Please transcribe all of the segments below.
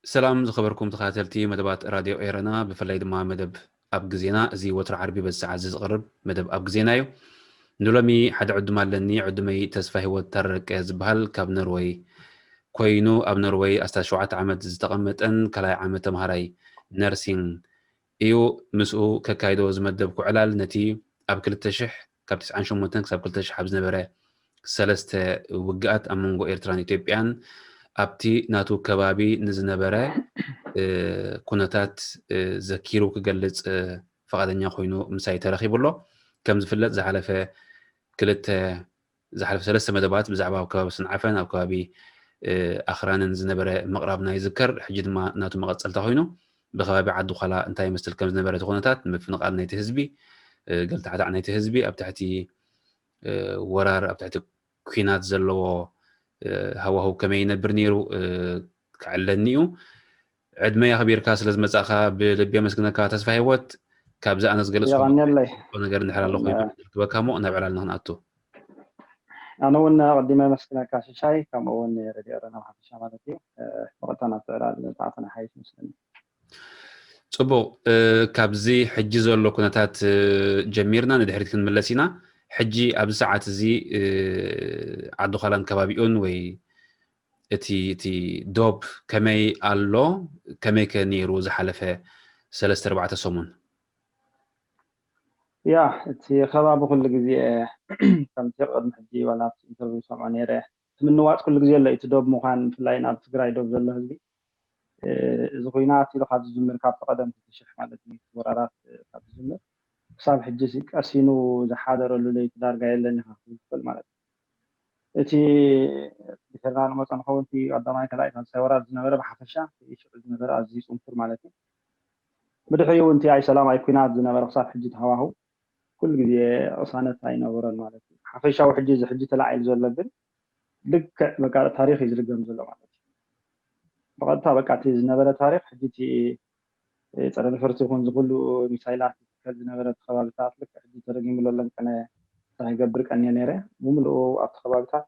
ሰላም ዝኸበርኩም ተኸታተልቲ መደባት ራድዮ ኤረና፣ ብፍላይ ድማ መደብ ኣብ ግዜና። እዚ ወትሮ ዓርቢ በዚ ሰዓት እዚ ዝቐርብ መደብ ኣብ ግዜና እዩ። ንሎሚ ሓደ ዕዱም ኣለኒ። ዕዱመይ ተስፋ ህይወት ታረቀ ዝበሃል፣ ካብ ኖርወይ ኮይኑ፣ ኣብ ኖርወይ ኣስታት ሸውዓተ ዓመት ዝተቐመጠን ካልኣይ ዓመት ተምሃራይ ነርሲንግ እዩ። ምስኡ ከካይዶ ዝመደብኩ ዕላል ነቲ ኣብ ክልተ ሽሕ ካብ ትስዓን ሸሞንተን ክሳብ ክልተ ሽሕ ኣብ ዝነበረ ሰለስተ ውግኣት ኣብ መንጎ ኤርትራን ኢትዮጵያን ኣብቲ ናቱ ከባቢ ንዝነበረ ኩነታት ዘኪሩ ክገልጽ ፈቓደኛ ኮይኑ ምሳይ ተረኺቡ ኣሎ። ከም ዝፍለጥ ዝሓለፈ ክልተ ዝሓለፈ ሰለስተ መደባት ብዛዕባ ኣብ ከባቢ ሰንዓፈን ኣብ ከባቢ ኣኽራንን ዝነበረ ምቕራብና ይዝከር። ሕጂ ድማ ናቱ መቐጸልታ ኮይኑ ብከባቢ ዓዲ ዃላ እንታይ ይመስል ከም ዝነበረ እቲ ኩነታት፣ ምፍንቓል ናይቲ ህዝቢ፣ ገልታዕታዕ ናይቲ ህዝቢ፣ ኣብ ትሕቲ ወራር ኣብ ትሕቲ ኲናት ዘለዎ ሃዋህው ከመይ ይነብር ነይሩ ክዕለኒ እዩ። ዕድመይ ኣኽቢርካ ስለ ዝመጻእካ ብልቢ የመስግነካ ተስፋ ህይወት። ካብዚ ኣነ ዝገለጽኩ የቐንየለይ። ነገር እንድሕር ኣሎ ኮይኑ ክበካ እሞ ናብ ዕላልና ክንኣቱ። ኣነ እውን ኣቐዲመ የመስግነካ ሽሻይ፣ ከምኡ እውን ረድዮ ኤረና ብሓፈሻ ማለት እዩ። ብቐጥታ ናብቲ ዕላል ንኣቱ ንሓይሽ መስለኒ። ጽቡቕ፣ ካብዚ ሕጂ ዘሎ ኩነታት ጀሚርና ንድሕሪት ክንምለስ ኢና። ሕጂ ኣብዚ ሰዓት እዚ ዓዲ ዃላን ከባቢኡን ወይ እቲ እቲ ዶብ ከመይ ኣሎ? ከመይ ከ ነይሩ ዝሓለፈ ሰለስተ ኣርባዕተ ሰሙን? ያ፣ እቲ ከባቢ ኩሉ ግዜ ከምቲ ቅድሚ ሕጂ ዋላ ኣብቲ ኢንተርቪው ሰምዖ ነይረ፣ እቲ ምንዋጽ ኩሉ ግዜ ኣሎ። እቲ ዶብ ምዃን ብፍላይ ናብ ትግራይ ዶብ ዘሎ ህዝቢ እዚ ኩናት ኢሉ ካብ ዝጅምር ካብቲ ቀደም ክልተ ሽሕ ማለት እዩ፣ እቲ ወራራት ካብ ዝጅምር ክሳብ ሕጂ ቀሲኑ ዝሓደረሉ ለይቲ ዳርጋ የለን ኢኻ ክትብል ትኽእል ማለት እዩ። እቲ ድሕርና ንመጾ ንኸውን እቲ ቀዳማይ ካልኣይ ሳልሳይ ወራር ዝነበረ ብሓፈሻ እቲ ሽዑ ዝነበረ ኣዝዩ ጽንኩር ማለት እዩ። ብድሕሪኡ እውን እቲ ኣይ ሰላም ኣይ ኩናት ዝነበረ ክሳብ ሕጂ ተሃዋህው ኩሉ ግዜ ቅሳነት ኣይነበሮን ማለት እዩ። ሓፈሻዊ ሕጂ እዚ ሕጂ ተላዒሉ ዘሎ ግን ልክዕ በቃ ታሪኽ እዩ ዝድገም ዘሎ ማለት እዩ። ብቐጥታ በቃ እቲ ዝነበረ ታሪኽ ሕጂ እቲ ጸረ ነፈርቲ ይኹን ዝኩሉ ሚሳይላት ዝትከል ዝነበረ እቲ ከባቢታት ልክዕ ሕጂ ተደጊምሉ ኣሎ። ቅነ እንታይ ይገብር ቀንየ ነይረ ብምልኡ ኣብቲ ከባቢታት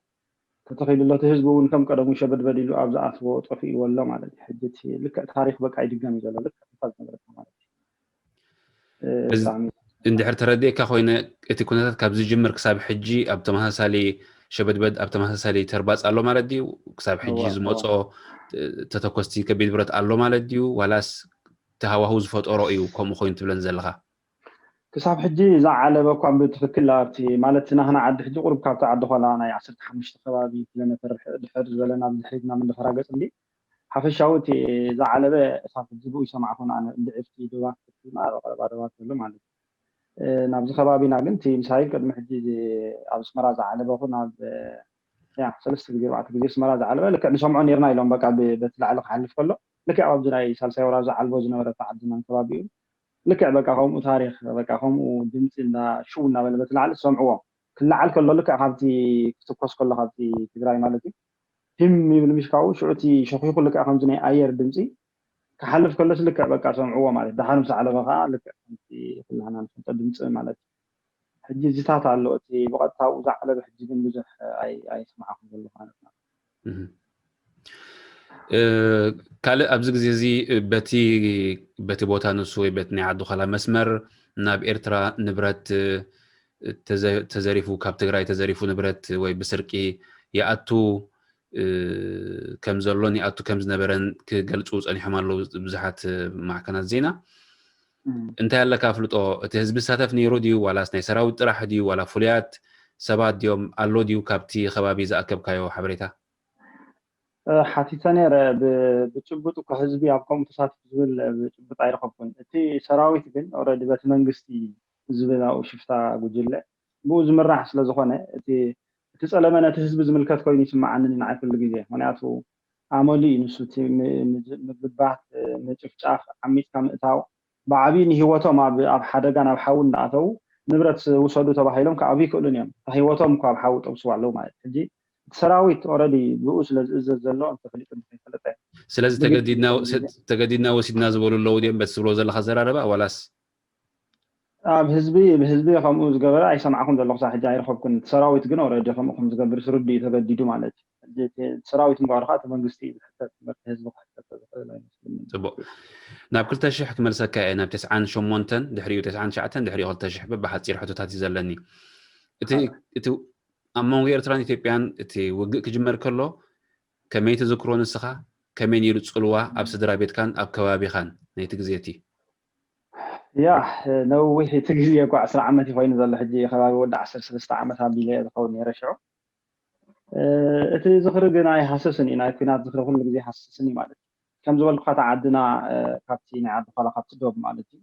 ተተኺሉ ኣሎ። እቲ ህዝቢ እውን ከም ቀደሙ ሸበድበድ ኢሉ ኣብ ዝኣትዎ ጠፊእዎ ኣሎ ማለት እዩ። ሕጂ እቲ ልክዕ ታሪኽ በቃ ይድገም እዩ ዘሎ ልክዕ እንታይ ዝነበረ ማለት እዩ። እ፣ እዚ ብጣዕሚ እንድሕር ተረዲእካ ኮይነ እቲ ኩነታት ካብ ዝጅምር ክሳብ ሕጂ ኣብ ተመሳሳሊ ሸበድበድ ኣብ ተመሳሳሊ ተርባጽ ኣሎ ማለት ድዩ? ክሳብ ሕጂ እወ፣ ዝመጾ እወ። እ፣ ተተኮስቲ ከቢድ ብረት ኣሎ ማለት ድዩ? ዋላስ ተሃዋሁ ዝፈጠሮ እዩ ከምኡ ኮይኑ ትብለን ዘለኻ? ክሳብ ሕጂ ዝዓለበ እኳ ብትኽክል ኣብቲ ማለት ናህና ዓዲ ሕጂ ቁሩብ ካብቲ ዓዲ ኾላ ናይ ዓሰርተ ሓሙሽተ ከባቢ ኪሎ ሜትር ድሕር ዝበለ ናብ ድሕሪት ናብ እንድሕር ገጽ እንዲ ሓፈሻዊ እቲ ዝዓለበ እሳት ሕጂ ብኡ ይሰማዕኹን ኣነ እንዲ ዕፍቲ ዶባት ክትልና ቀረባ ዶባት ዘሎ ማለት እዩ። እ፣ ናብዚ ከባቢና ግን እቲ ሚሳይል ቅድሚ ሕጂ እዚ ኣብ ኣስመራ ዝዓለበ ኹን ኣብ፣ እ፣ ያ፣ ሰለስተ ግዜ፣ ኣርባዕተ ግዜ ኣስመራ ዝዓለበ ልክዕ ንሰምዖ ነይርና ኢሎም፣ በቃ፣ ብ-፣ በቲ ላዕሊ ክሓልፍ ከሎ፣ ልክዕ ኣብዚ ናይ ሳልሳይ ወራር ዝዓልቦ ዝነበረ እቲ ዓድናን ከባቢኡ፣ ልክዕ በቃ ከምኡ ታሪኽ፣ በቃ ከምኡ ድምፂ እንዳ ሽው እናበለ በቲ ላዕሊ ትሰምዕዎ። ክለዓል ከሎ ልክዕ ካብቲ ክትኮስ ከሎ ካብቲ ትግራይ ማለት እዩ። ሂም ይብል ምሽ ካብኡ፣ ሽዑ እቲ ሸኺኹ ልክዕ ከምዚ ናይ ኣየር ድምፂ ክሓልፍ ከሎስ ልክዕ በቃ ሰምዕዎ ማለት እዩ። ደሓር ምስ ዓለበ ከዓ ልክዕ ከምቲ ኩላህና ንፈልጦ ድምፂ ማለት እዩ። ሕጂ እዚታት ኣሎ፣ እቲ ብቐጥታ ኣብኡ ዝዓለበ ሕጂ ግን ብዙሕ ኣይ-፣ ኣይሰማዕኹን ዘለኹ ማለት ነው። እህ። እ፣ ካልእ ኣብዚ ግዜ እዚ በቲ፣ በቲ ቦታ ንሱ ወይ በቲ ናይ ዓዲ ዃላ መስመር ናብ ኤርትራ ንብረት፣ እ፣ ተዘ-፣ ተዘሪፉ፣ ካብ ትግራይ ተዘሪፉ ንብረት ወይ ብስርቂ ይኣቱ፣ እ፣ ከም ዘሎን ይኣቱ ከም ዝነበረን ክገልጹ ጸኒሖም ኣለዉ ብዙሓት ማዕከናት ዜና። እም። እንታይ ኣለካ ኣፍልጦ? እቲ ህዝቢ ዝሳተፍ ነይሩ ድዩ? ዋላስ ናይ ሰራዊት ጥራሕ ድዩ? ዋላ ፍሉያት ሰባት ድዮም? ኣሎ ድዩ ካብቲ ከባቢ ዝኣከብካዮ ሓበሬታ? ሓቲተ ነይረ። ብጭቡጥ እኮ ህዝቢ ኣብ ከምኡ ተሳትፉ ዝብል ብጭቡጥ ኣይረኸብኩን። እቲ ሰራዊት ግን ኦረዲ በቲ መንግስቲ ዝብል ኣብኡ ሽፍታ ጉጅለ ብኡ ዝምራሕ ስለ ዝኾነ እቲ እቲ ጸለመ ነቲ ህዝቢ ዝምልከት ኮይኑ ይስምዓኒ ንዓይ ኩሉ ግዜ። ምክንያቱ ኣመሉ እዩ ንሱ እቲ ምግባት፣ ምጭፍጫፍ፣ ዓሚጽካ ምእታው ብዓብዩ ንህይወቶም ኣብ ኣብ ሓደጋ ናብ ሓዊ እንዳኣተዉ ንብረት ውሰዱ ተባሂሎም ክኣትዉ ይክእሉን እዮም። እታ ህይወቶም እኳ ኣብ ሓዊ ጠብስዋ ኣለዉ ማለት እዩ። ሕጂ እቲ ሰራዊት ኦረዲ ብኡ ስለ ዝእዘዝ ዘሎ እንተፈሊጡ እንተፈለጠ ስለዚ ተገዲድና ወሲድና ዝበሉ ኣለዉ ድዮም በቲ ትብሎ ዘለካ ዘራረባ ዋላስ ኣብ ህዝቢ ብህዝቢ ከምኡ ዝገበረ ኣይሰማዕኹን ዘለኹ ክሳብ ሕጂ ኣይረኸብኩን። እቲ ሰራዊት ግን ኦረዲ ከምኡ ከም ዝገብር ስርዱ እዩ ተገዲዱ ማለት እዩ። ሰራዊት ምግባሩ ከዓ እቲ መንግስቲ እዩ ዝሕተት ትምህርቲ ህዝቢ ክሕተት ዝኽእል ኣይመስልኒ። ፅቡቅ ናብ ክልተ ሽሕ ክመልሰካ እየ ናብ ተስዓን ሸሞንተን ድሕሪኡ ተስዓን ትሽዓተን ድሕሪኡ ክልተ ሽሕ በብሓፂር ሕቶታት እዩ ዘለኒ። እቲ ኣብ መንጎ ኤርትራን ኢትዮጵያን እቲ ውግእ ክጅመር ከሎ ከመይ ትዝክሮ ንስኻ? ከመይ ነይሩ ጽልዋ ኣብ ስድራ ቤትካን ኣብ ከባቢኻን ናይቲ ግዜ እቲ? ያ ነዊሕ እቲ ግዜ እኳ ዕስራ ዓመት ኮይኑ ዘሎ ሕጂ ከባቢ ወዲ ዓሰርተ ሰለስተ ዓመት ኣቢለ ዝኸውን ነይረ ሽዑ። እቲ ዝኽሪ ግን ኣይሃስስን እዩ። ናይ ኲናት ዝኽሪ ኩሉ ግዜ ሃስስን እዩ ማለት እዩ። ከም ዝበልኩኻ እታ ዓድና ካብቲ ናይ ዓዲ ኳላ ካብቲ ዶብ ማለት እዩ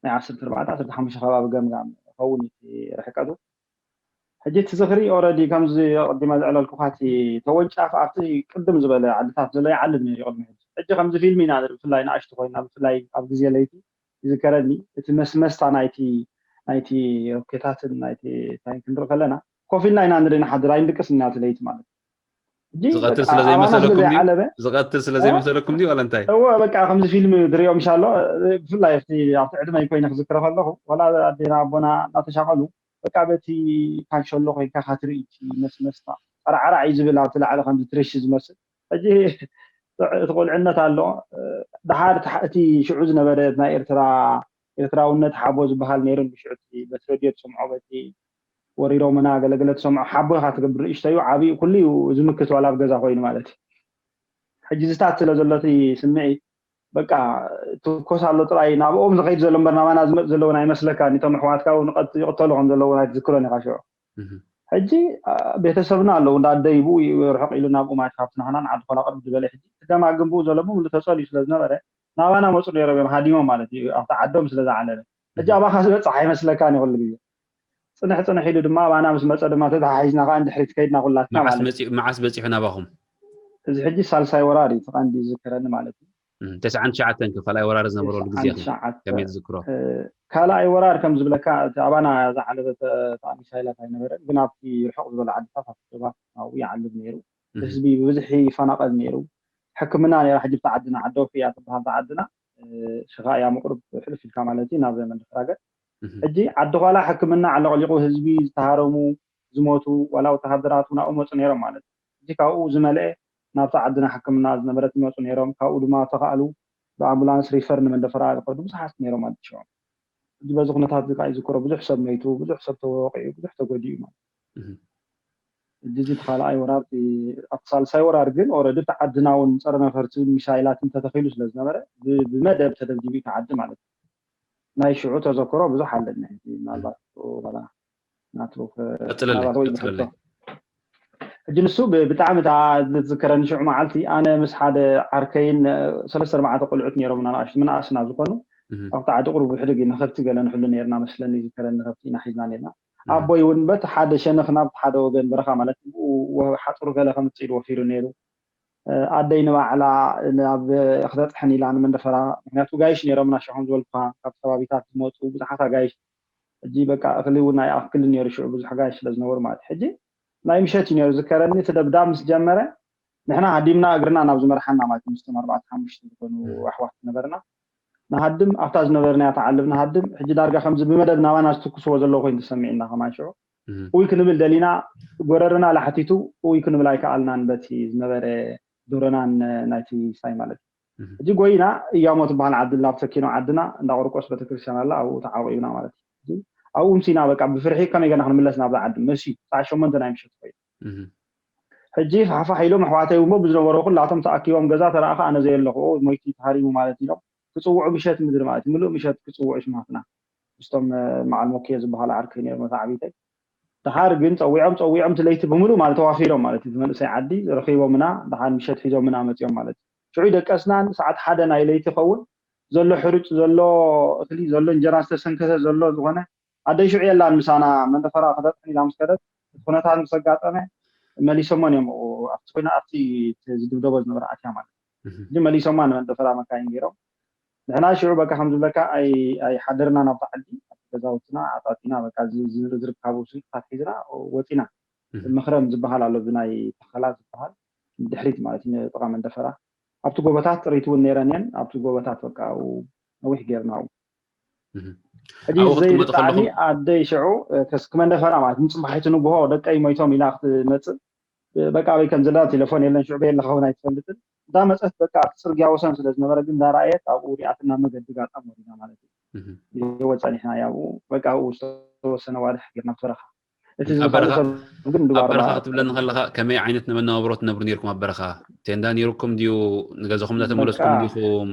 ናይ ዓሰርተ ኣርባዕተ ዓሰርተ ሓሙሽተ ከባቢ ገምጋም ይኸውን እቲ ርሕቀቱ። ሕጂ እቲ ዝኽሪ ኦረዲ ከምዚ ኣቐዲመ ዘዕለልኩኻ እቲ ተወንጫፍ ኣብቲ ቅድም ዝበለ ዓድታት ዘሎ ይዓልብ ነይሩ ቅድሚ ሕጂ። ሕጂ ከምዚ ፊልም ኢና ንርኢ ብፍላይ ንኣሽቱ ኮይና ብፍላይ ኣብ ግዜ ለይቲ ይዝከረኒ እቲ መስመስታ ናይቲ ናይቲ ሮኬታትን ናይቲ ታንክ ንርኢ ከለና ኮፍ ኢልና ኢና ንርኢ ንሓድር ኣይንድቅስ ኢና እቲ ለይቲ ማለት እዩ። ሕጂ ዝቐትል በቃ ስለ ኣባና ስለ ዘይመሰለኩም ድዩ? ዘይዓለበ ዝቐትል ስለ ዘይመሰለኩም ድዩ ዋላ እንታይ? እወ በቃ ከምዚ ፊልም ድሪኦም ሻሎ ብፍላይ ኣብቲ ኣብቲ ዕድመይ ኮይነ ክዝክሮ ከለኹ ዋላ ኣዴና ኣቦና እናተሻቐሉ በቃ በቲ ካንሸሎ ኮይንካ ካትርኢ እቲ መስመስታ ቐራዕራዕ እዩ ዝብል ኣብቲ ላዕሊ ከምዚ ትርሽ ዝመስል ሕጂ እቲ ቁልዕነት ኣሎ። ድሓር እቲ ሽዑ ዝነበረ ናይ ኤርትራ ኤርትራውነት ሓቦ ዝበሃል ነይሩ ብሽዑ በቲ ሬድዮ ትሰምዖ በቲ ወሪሮምና ገለገለ ትሰምዖ ሓቦ ኢኻ ትገብር ንእሽተዩ ዓብዩ ኩሉ እዩ ዝምክት ዋላ ኣብ ገዛ ኮይኑ ማለት እዩ። ሕጂ ዝታት ስለ ዘሎ እቲ ስምዒት በቃ ትኮስ ኣሎ ጥራይ ናብኦም ዝኸይድ ዘሎ እምበር ናባና ዝመፅ ዘለውን ኣይመስለካን። እቶም ኣሕዋትካ እውን ይቐት- ይቕተሉ ከም ዘለዉ ኣይትዝክሮን ኢኻ ሽዑ። ሕጂ ቤተሰብና ኣለዉ እንዳ ኣደይ ብኡ እዩ ርሕቕ ኢሉ ናብኡ ማለት ካብቲ ናህና ንዓዲ ኮላ ቅርብ ዝበለ ሕጂ እቲ ገማግም ብኡ ዘሎ ብምሉ ተፀልዩ ስለ ዝነበረ ናባና መፁ ነይሮም እዮም ሃዲሞም ማለት እዩ ኣብቲ ዓዶም ስለ ዝዓለበ። ሕጂ ኣባኻ ዝበፅሕ ኣይመስለካን እዩ ኩሉ ግዜ ፅንሕ ፅንሕ ኢሉ ድማ ኣባና ምስ መፀ ድማ ተተሓሒዝና ከዓ ንድሕሪት ከይድና ኩላትና መዓስ ማለት እዩ። መፂኡ- መዓስ በፂሑ ናባኹም? እዚ ሕጂ ሳልሳይ ወራር እዩ እቲ ቀንዲ ዝዝከረኒ ማለት እዩ። እም፣ ተስዓን ትሽዓተን ክፋል ኣይወራር ዝነበረሉ ግዜ ኢኹም ትሽዓተ ከመይ ትዝክሮ? ካልኣይ ወራር ከም ዝብለካ እቲ ኣባና ዝዓለበ ተጣሚ ሳይላት ኣይነበረን ግን ኣብቲ ርሑቕ ዝበለ ዓድታት ኣብቲ ዶባት ናብኡ ይዓልብ ነይሩ። ህዝቢ ብብዝሒ ይፈናቐል ነይሩ። ሕክምና ነይራ ሕጂ ብቲ ዓድና ዓዲ ወፍያ ትበሃል እታ ዓድና ሽኻ እያ ምቁርብ ሕልፍ ኢልካ ማለት እዩ ናብ መንደፈራገር ሕጂ ዓዲ ኳላ ሕክምና ዓለቕሊቑ ህዝቢ ዝተሃረሙ ዝሞቱ ዋላ ወተሃደራት እውን ኣብኡ መፁ ነይሮም ማለት እዩ። ሕጂ ካብኡ ዝመልአ ናብታ ዓድና ሕክምና ዝነበረት ይመፁ ነይሮም። ካብኡ ድማ ተኻእሉ ብኣምቡላንስ ሪፈር ንመንደፈራ ዝኸዱ ብዙሓት ነይሮም ማለት ሽዑ። ሕጂ በዚ ኩነታት እዚ ከዓ ይዝክሮ ብዙሕ ሰብ መይቱ፣ ብዙሕ ሰብ ተወቂዑ፣ ብዙሕ ተጎዲኡ ማለት እዩ። ሕጂ እዚ እቲ ካልኣይ ወራር እቲ ኣብቲ ሳልሳይ ወራር ግን ኦረዲ እቲ ዓድና እውን ፀረ ነፈርቲ ሚሳይላት ተተኺሉ ስለ ዝነበረ ብ- ብመደብ ተደብዲቡ እቲ ዓዲ ማለት እዩ። ናይ ሽዑ ተዘክሮ ብዙሕ ኣለኒ ሕጂ ምናልባት ዋላ ናቱ ከ- ቀፅለለይ ምናልባት ወይ ቀፅለለይ። ብሕቶ። ሕጂ ንሱ ብ- ብጣዕሚ እታ ዝትዝከረኒ ሽዑ መዓልቲ ኣነ ምስ ሓደ ዓርከይን ሰለስተ ኣርባዕተ ቆልዑት ነይሮም ናናእሽቱ ምንኣስና ዝኾኑ እህ። ኣብቲ ዓዲ ቁሩብ ብሕድግ ኢና ከብቲ ገለ ንሕሉ ነርና መስለኒ ዝከረኒ ከብቲ ኢና ሒዝና ነርና ኣቦይ እውን በት ሓደ ሸነኽ ናብቲ ሓደ ወገን በረኻ ማለት ሓፅሩ ገለ ከምፅእ ኢሉ ወፊሩ ነይሩ ኣደይ ንባዕላ ናብ ክተጥሕን ኢላ ንመንደፈራ ምክንያቱ ጋይሽ ነይሮም ናሸሖም ዝበልኩካ ካብ ከባቢታት ዝመፁ ብዙሓት ኣጋይሽ ሕጂ በቃ እኽሊ እውን ኣይኣክልን ነይሩ ሽዑ ብዙሕ ጋይሽ ስለ ዝነበሩ ማለት ሕጂ ናይ ምሸት እዩ ነይሩ ዝከረኒ እቲ ደብዳብ ምስ ጀመረ ንሕና ሃዲምና እግርና ናብ ዝመርሓና ማለት ምስቶም ኣርባዕተ ሓሙሽተ ዝኾኑ ኣሕዋት ነበርና ንሃድም ኣብታ ዝነበርናያ ተዓልብ ንሃድም ሕጂ ዳርጋ ከምዚ ብመደብ ናባና ዝትኩስዎ ዘለዉ ኮይኑ ተሰሚዕና ከማን ሽዑ ውይ ክንብል ደሊና ጎረርና ላሕቲቱ ውይ ክንብል ኣይከኣልናን በቲ ዝነበረ ዶረናን ናይቲ ሳይ ማለት እዩ ሕጂ ጎይና እያሞ ትበሃል ዓዲ ናብ ተኪኖ ዓድና እንዳ ቁርቆስ ቤተክርስትያን ኣላ ኣብኡ ተዓቂብና ማለት እዩ ኣብኡ ምሲና በቃ ብፍርሒ ከመይ ገና ክንምለስ ናብዛ ዓዲ መሲ ሰዓት ሸሞንተ ናይ ምሸት ኮይኑ ሕጂ ፋሕፋሕ ኢሎም ኣሕዋተይ እውን ብዝነበሩ ኩላቶም ተኣኪቦም ገዛ ተረኣኸ ኣነ ዘየለኹ ሞይቲ ተሃሪሙ ማለት ኢሎም ክፅውዑ ምሸት ምድሪ ማለት እዩ ምሉእ ምሸት ክፅውዑ ሽማትና ምስቶም መዓል ሞክየ ዝበሃሉ ዓርከይ ነይሮም መታዕቢተይ ድሓር ግን ፀዊዖም ፀዊዖም እቲ ለይቲ ብምሉእ ማለት ተዋፊሮም ማለት እዩ። እቲ መንእሰይ ዓዲ ረኺቦምና ድሓር ምሸት ሒዞምና መፂኦም ማለት እዩ። ሽዑ ደቀስናን ሰዓት ሓደ ናይ ለይቲ ይኸውን ዘሎ ሕሩጭ ዘሎ እኽሊ ዘሎ እንጀራ ዝተሰንከተ ዘሎ ዝኾነ ኣደይ ሽዑ የላን ምሳና መንደፈራ ከተጥሕን ኢላ ምስ ከደት እቲ ኩነታት ምስ ኣጋጠመ መሊሶሞን እዮም ኣብቲ ኮይና ኣብቲ ዝድብደቦ ዝነበረ ኣትያ ማለት እዩ። መሊሶማ ንመንደፈራ መካይን ገይሮም ንሕና ሽዑ በቃ ከም ዝብለካ ኣይሓደርና ናብቲ ዓዲ ኣብቲ ገዛውትና ኣጣጢና በቃ ዝርካቡ ስንቅታት ሒዝና ወፂና። መኽረም ዝበሃል ኣሎ ብናይ ተኸላ ዝበሃል ድሕሪት ማለት እዩ ጥቓ መንደፈራ ኣብቲ ጎቦታት ጥሪት እውን ነይረን እየን ኣብቲ ጎቦታት በቃ ነዊሕ ጌርና ኣብኡ ሕጂ ዘይጣዕሚ ኣደይ ሽዑ ከስክ መንደፈራ ማለት ንፅባሒቲ ንግሆ ደቀይ ሞይቶም ኢላ ክትመፅእ በቃ ኣበይ ከም ዘላ ቴሌፎን የለን ሽዑ በየለካ እውን ኣይትፈልጥን እንዳመፀት በቃ ኣብቲ ፅርግያ ወሰን ስለ ዝነበረ ግን እንዳረኣየት ኣብኡ ሪኣትና መገዲ ጋጣም ወሪዳ ማለት እዩ። ህይወት ፀኒሕና ኣብኡ በቃ ኣብኡ ዝተወሰነ ዋድሕ ጌርና ብትረኻ እቲ ኣብ ዝኸሉ በረኻ ሰብ ግን ኣብ ድባርባ በረኻ ክትብለኒ ከለኻ ከመይ ዓይነት መነባብሮ ትነብሩ ነይርኩም ኣብ በረኻ? ቴንዳ ነይሩኩም ድዩ? ንገዛኹም እናተመለስኩም በቃ ዲኹም?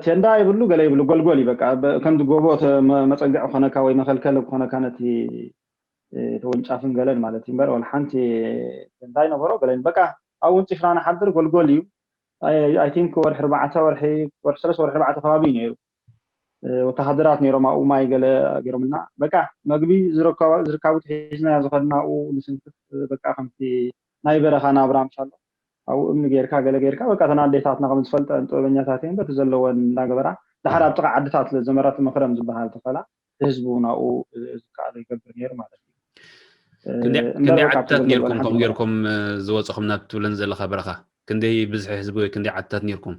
ቴንዳ ይብሉ ገለ ይብሉ ጎልጎል እዩ በቃ ከምዚ ጎቦ መፀግዕ ክኾነካ ወይ መኸልከል ክኾነካ ነቲ ተወንጫፍን ገለን ማለት እዩ እምበር ወላ ሓንቲ ቴንዳ ይነበሮ ገለ በቃ ኣብኡ እንፂፍና ንሓድር ጎልጎል እዩ። I think ወርሒ ኣርባዕተ ወርሒ ወርሒ ሰለስተ ወርሒ ኣርባዕተ ከባቢ እዩ ነይሩ። ወተሃደራት ነይሮም ኣብኡ ማይ ገለ ገይሮምልና በቃ መግቢ ዝረከቡ ትሒዝናዮ ዝኸድና ኣብኡ ንስንክት በቃ ከምቲ ናይ በረኻ ናብራ ምሻሎ ኣብኡ እምኒ ጌርካ ገለ ጌርካ በቃ እተን ኣዴታትና ከም ዝፈልጠን ጥበበኛታት እየን በቲ ዘለወን እንዳገበራ ድሓር ኣብ ጥቓ ዓድታት ስለ ዝነበራ እቲ መኽረም ዝበሃል ተኸላ እቲ ህዝቢ እውን ኣብኡ ዝከኣሎ ይገብር ነይሩ ማለት እዩ። ክንደይ እምበር ክንደይ በቃ ኣብቲ ዓድታት ጎልጎል ነይርኩም ከምኡ ሓንቲ ነበረት። ጌርኩም ዝወፅኹም ናብ ትብለን ዘለኻ በረኻ? ክንደይ ብዝሒ ህዝቢ ወይ ክንደይ ዓድታት ነይርኩም?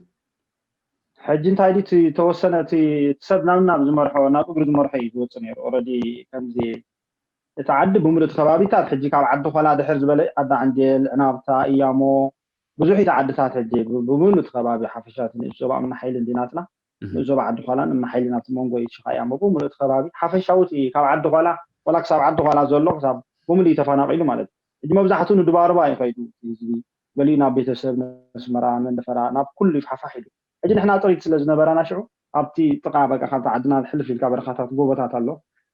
ሕጂ እንታይ ድዩ እቲ ተወሰነ እቲ እቲ ሰብ ናብ ናብ ዝመርሖ ናብ እግሪ ዝመርሖ እዩ ዝወፅእ ነይሩ already ከምዚ እቲ ዓዲ ብምሉእ እቲ ከባቢታት ሕጂ ካብ ዓዲ ኾላ ድሕር ዝበለ ዓዲ ዓንዴል ዕናብታ እያሞ ብዙሕ እቲ ዓድታት ሕጂ ብምሉእ እቲ ከባቢ ሓፈሻ እቲ ንእስ ዞባ እምኒ ሓይሊ እንዲናትና ንእስ ዞባ ዓዲ ኾላን እምኒ ሓይሊ ናብቲ መንጎ እዩ ሽኻ እያሞ ብምሉእ እቲ ከባቢ ሓፈሻዊ እቲ ካብ ዓዲ ኾላ ወላ ክሳብ ዓዲ ኾላ ዘሎ ክሳብ ብምሉእ እዩ ተፈናቒሉ ማለት እዩ ሕጂ መብዛሕትኡ ንድባርባ እዩ ኸይዱ ህዝቢ ገሊኡ ናብ ቤተሰብ ነስመራ መንደፈራ ናብ ኩሉ ይፋሕፋሕ ኢሉ ሕጂ ንሕና ጥሪት ስለ ዝነበረና ሽዑ ኣብቲ ጥቓ በቃ ካብቲ ዓድና ሕልፍ ኢልካ በረኻታት ጎቦታት ኣሎ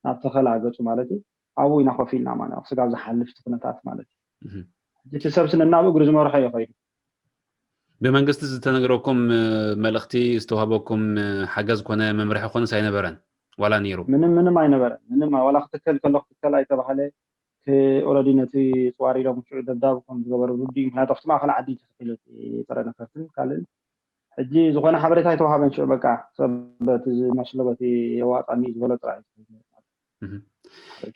ናብ ተኸላ ገፁ ማለት እዩ ኣብኡ ኢና ኮፍ ኢልና ማለት ኣብ ስጋብ ዝሓልፍ እቲ ኩነታት ማለት እዩ ሕጂ እቲ ሰብ ስነ ናብ እግሪ ዝመርሖ እዩ ኸይዱ ብመንግስቲ ዝተነግረኩም መልእኽቲ ዝተዋህበኩም ሓገዝ ኮነ መምርሒ ኮነስ ኣይነበረን ዋላ ነይሩ ምንም ምንም ኣይነበረን ምንም ዋላ ክትከል ከሎ ክትከል ኣይተባሃለ already ነቲ ፅዋር ኢሎም ሽዑ ደብዳብ ከም ዝገበሩ ርዱእ ምክንያቱ ኣብቲ ማእኸል ዓዲ ተተኪሉ ጥረ ነፈርትን ካልእን ሕጂ ዝኾነ ሓበሬታ ኣይተዋሃበን ሽዑ በቃ ሰብ በቲ ዝመስሎ በቲ የዋጣኒ ዝበሎ ጥራሕ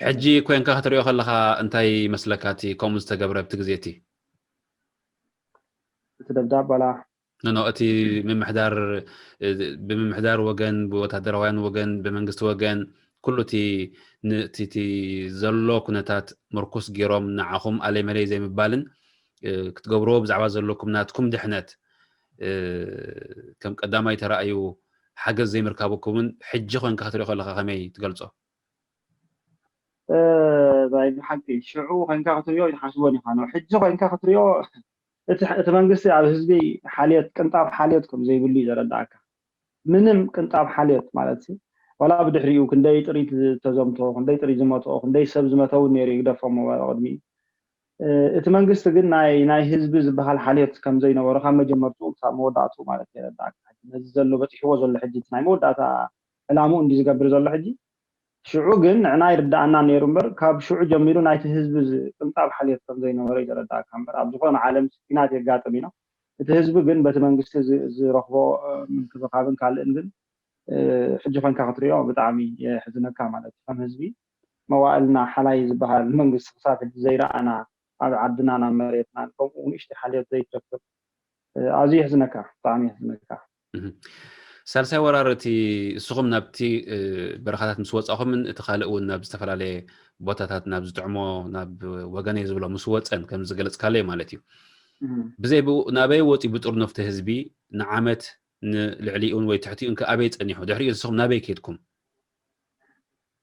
ሕጂ ኮይንካ ክትሪኦ ከለካ እንታይ ይመስለካ እቲ ከምኡ ዝተገብረ ኣብቲ ግዜ እቲ እቲ ደብዳብ ባላ ኖ እቲ ምምሕዳር ብምምሕዳር ወገን ብወታደራውያን ወገን ብመንግስቲ ወገን ኩሉ እቲ ንእቲ ዘሎ ኩነታት ምርኩስ ገይሮም ንዓኹም ኣለይ መለይ ዘይምባልን ክትገብርዎ ብዛዕባ ዘለኩም ናትኩም ድሕነት ከም ቀዳማይ ተራእዩ ሓገዝ ዘይምርካብኩምን ሕጂ ኮንካ ክትሪኦ ከለካ ከመይ ትገልጾ? ናይ ብሓቂ ሽዑ ኮንካ ክትሪኦ ይሓስቦን ኢኻ ነው ሕጂ ኮንካ ክትሪኦ እቲ መንግስቲ ኣብ ህዝቢ ሓልዮት ቅንጣብ ሓልዮት ከም ዘይብሉ እዩ ዘረዳእካ ምንም ቅንጣብ ሓልዮት ማለት ዋላ ብድሕሪኡ ክንደይ ጥሪት ዝተዘምቶ ክንደይ ጥሪት ዝመትኦ ክንደይ ሰብ ዝመተውን ነይሩ ይግደፎም ቅድሚኡ እቲ መንግስቲ ግን ናይ ናይ ህዝቢ ዝበሃል ሓልዮት ከም ዘይነበሮ ካብ መጀመርትኡ ክሳብ መወዳእትኡ ማለት የረዳእካ ነዚ ዘሎ በፂሕዎ ዘሎ ሕጂ ናይ መወዳእታ ዕላምኡ እንዲ ዝገብር ዘሎ ሕጂ ሽዑ ግን ንዕና ይርዳኣና ነይሩ እምበር ካብ ሽዑ ጀሚሩ ናይቲ ህዝቢ ቅንጣብ ሓልዮት ከም ዘይነበረ ይረዳእካ እምበር ኣብ ዝኾነ ዓለም ስኪናት የጋጥም ኢና እቲ ህዝቢ ግን በቲ መንግስቲ ዝረኽቦ ምንክብኻብን ካልእን ግን ሕጂ ኮንካ ክትሪኦ ብጣዕሚ የሕዝነካ ማለት እዩ ከም ህዝቢ መዋእልና ሓላይ ዝበሃል መንግስቲ ክሳብ ሕጂ ዘይረኣና ኣብ ዓድና ናብ መሬትናን ከምኡ ንእሽተይ ሓልዮት ዘይትረክብ ኣዝዩ የሕዝነካ ብጣዕሚ የሕዝነካ ሳልሳይ ወራር እቲ እስኹም ናብቲ በረኻታት ምስ ወፃኹምን እቲ ካልእ እውን ናብ ዝተፈላለየ ቦታታት ናብ ዝጥዕሞ ናብ ወገነይ ዝብሎ ምስ ወፀን ከም ዝገለፅካለይ ማለት እዩ ብዘይ ብኡ ናበይ ወፂ ብጥርኖፍቲ ህዝቢ ንዓመት ንልዕሊኡን ወይ ትሕቲኡን ከ ኣበይ ፀኒሑ ድሕሪኡ ንስኹም ናበይ ከድኩም